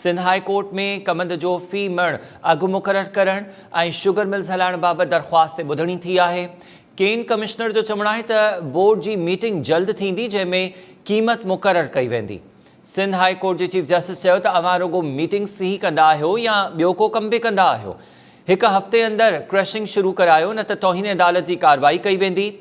Sindh high court ۾ ڪمند جو في مڻ اگهه مقرر ڪرڻ ۽ شگر ملز هلائڻ بابت درخواست تي ٻڌڻي ٿي آهي. ڪين ڪمشنر جو چوڻ آهي ته بورڊ جي ميٽنگ جلد ٿيندي جنهن ۾ قيمت مقرر ڪئي ويندي. سنڌ هاء ڪورٽ جي چيف جسٽس چيو ته اوهان رڳو ميٽنگز ئي ڪندا آهيو يا ٻيو ڪو ڪم به ڪندا آهيو؟ هڪ هفتي اندر ڪرشنگ شروع ڪرايو نه ته توهين عدالت جي ڪارروائي ڪئي ويندي.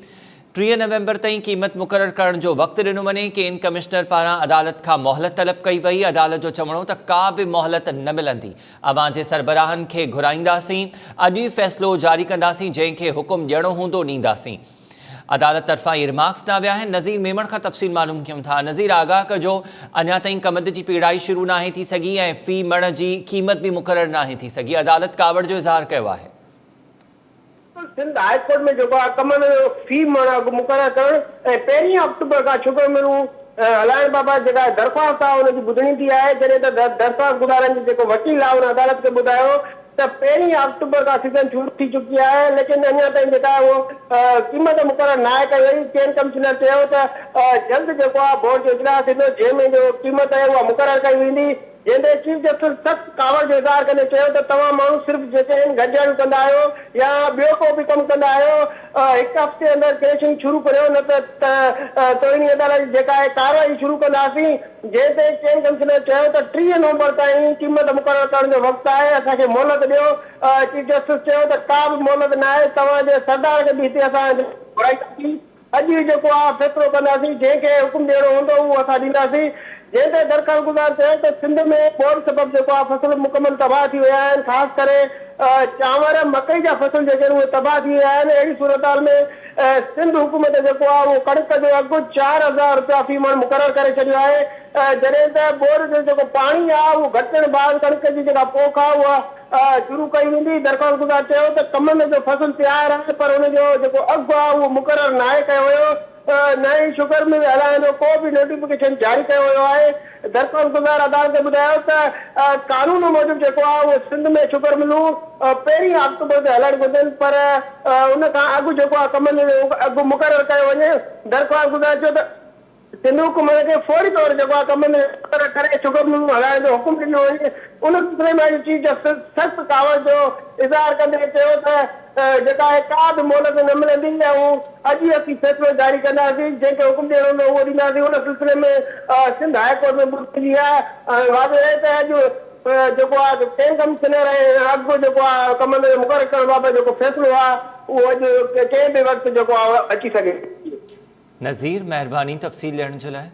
30 نومبر تائين قيمت مقرر ڪرڻ جو وقت ڏنو وڃي، ڪين ڪمشنر پاران عدالت کان مهلت طلب ڪئي وئي، عدالت جو چوڻ هو ته ڪا به مهلت نه ملندي، اوهان جي سربراهن کي گهرائينداسين، اڄ ئي فيصلو جاري ڪنداسين، جنهن کي حڪم ڏيڻو هوندو ڏينداسين. عدالت طرفان اهي ريمارڪس ڏنا ويا آهن، نذير ميمڻ کان تفصيل معلوم ڪيون ٿا، نذير آگاهه ڪجو اڃا تائين ڪمند جي پيڙائي شروع ناهي ٿي سگهي ۽ في مڻ جي قيمت به مقرر ناهي ٿي سگهي، عدالت ڪاوڙ جو اظهار ڪيو آهي. سنڌ هاء ڪورٽ ۾ جيڪو آهي ڪمن جو في مڻ اگهه مقرر ڪرڻ ۽ پهرين آڪٽوبر کان شگر ملون هلائڻ بابت جيڪا درخواست آهي ان جي ٻڌڻي ٿي آهي جڏهن ته درخواست گذارن جي جيڪو وڪيل آهي ان عدالت کي ٻڌايو ته پهرين آڪٽوبر کان سيزن شروع ٿي چڪي آهي ليڪن اڃا تائين جيڪا آهي اهو قيمت مقرر ناهي ڪئي وئي چين ڪمشنر چيو ته جلد جيڪو آهي بورڊ جو اجلاس ٿيندو جنهن ۾ جو قيمت آهي اها مقرر ڪئي ويندي جنهن تي چيف جسٽس سخت ڪاوڙ جو اظهار ڪندي چيو ته توهان ماڻهو صرف جيڪي آهن گڏجاڻيون ڪندا آهيو يا ٻيو ڪو به ڪم ڪندا آهيو، هڪ هفتي اندر ڪريشنگ شروع ڪريو نه ته توهين عدالت جي جيڪا آهي ڪارروائي شروع ڪنداسين، جنهن تي چين ڪمشنر چيو ته 30 نومبر تائين قيمت مقرر ڪرڻ جو وقت آهي اسان کي مهلت ڏيو، چيف جسٽس چيو ته ڪا به مهلت ناهي توهان جي سردار کي به هتي اسان گهرائينداسين. اڄ ئي جيڪو آ فيصلو ڪنداسين، جنهن کي حڪم ڏيڻو هوندو اهو اسان ڏينداسين. جنهن تي درخواستگذار چيو ته سنڌ ۾ ٻوڏ سبب جيڪو آ فصل مڪمل تباهه ٿي ويا آهن، خاص ڪري چانور، مڪئي جا فصل جيڪي آهن اهي تباهه ٿي ويا آهن، اهڙي صورتحال ۾ سنڌ حڪومت جيڪو آ اهو ڪڻڪ جو اگهه 4000 رپيا في مڻ مقرر ڪري ڇڏيو آهي، جڏهن ته ٻوڏ جو جيڪو پاڻي آ اهو گهٽجڻ بعد ڪڻڪ جي جيڪا پوک آ اها شروع ڪئي ويندي. درخواستگذار چيو ته ڪمند جو فصل تيار آهي پر ان جو جيڪو اگهه آهي اهو مقرر ناهي ڪيو ويو، نه ئي شگر مل هلائڻ جو ڪو به نوٽيفڪيشن جاري ڪيو ويو آهي. درخواستگذار عدالت کي ٻڌايو ته قانون موجب جيڪو آهي اهو سنڌ ۾ شگر ملون پهرين آڪٽوبر تي هلڻ گهرجن پر ان کان اڳ جيڪو آهي ڪمند جو اگهه مقرر ڪيو وڃي. درخواستگذار چيو ته. سنڌ حڪومت کي فوري طور جيڪو آهي ڪم ۾ مقرر ڪري شگر ملون هلائڻ جو حڪم ڏنو وڃي. ان سلسلي ۾ اڄ چيف جسٽس سخت ڪاوڙ جو اظهار ڪندي چيو ته جيڪا آهي ڪا به مهلت نه ملندي ۽ اڄ ئي اسين فيصلو جاري ڪنداسين، جنهن کي حڪم ڏيڻو هوندو اهو ڏينداسين. ان سلسلي ۾ سنڌ هاء ڪورٽ ۾ ٻڌڻي آهي ۽ واضح رهي ته اڄ جيڪو آهي ڪين ڪمشنر ۽ اڳ جيڪو آهي ڪمن مقرر ڪرڻ بابت جيڪو فيصلو آهي اهو اڄ ڪنهن به وقت جيڪو آهي اچي سگهي ٿو. نذير مهرباني تفصيل ڏيڻ جي لاء.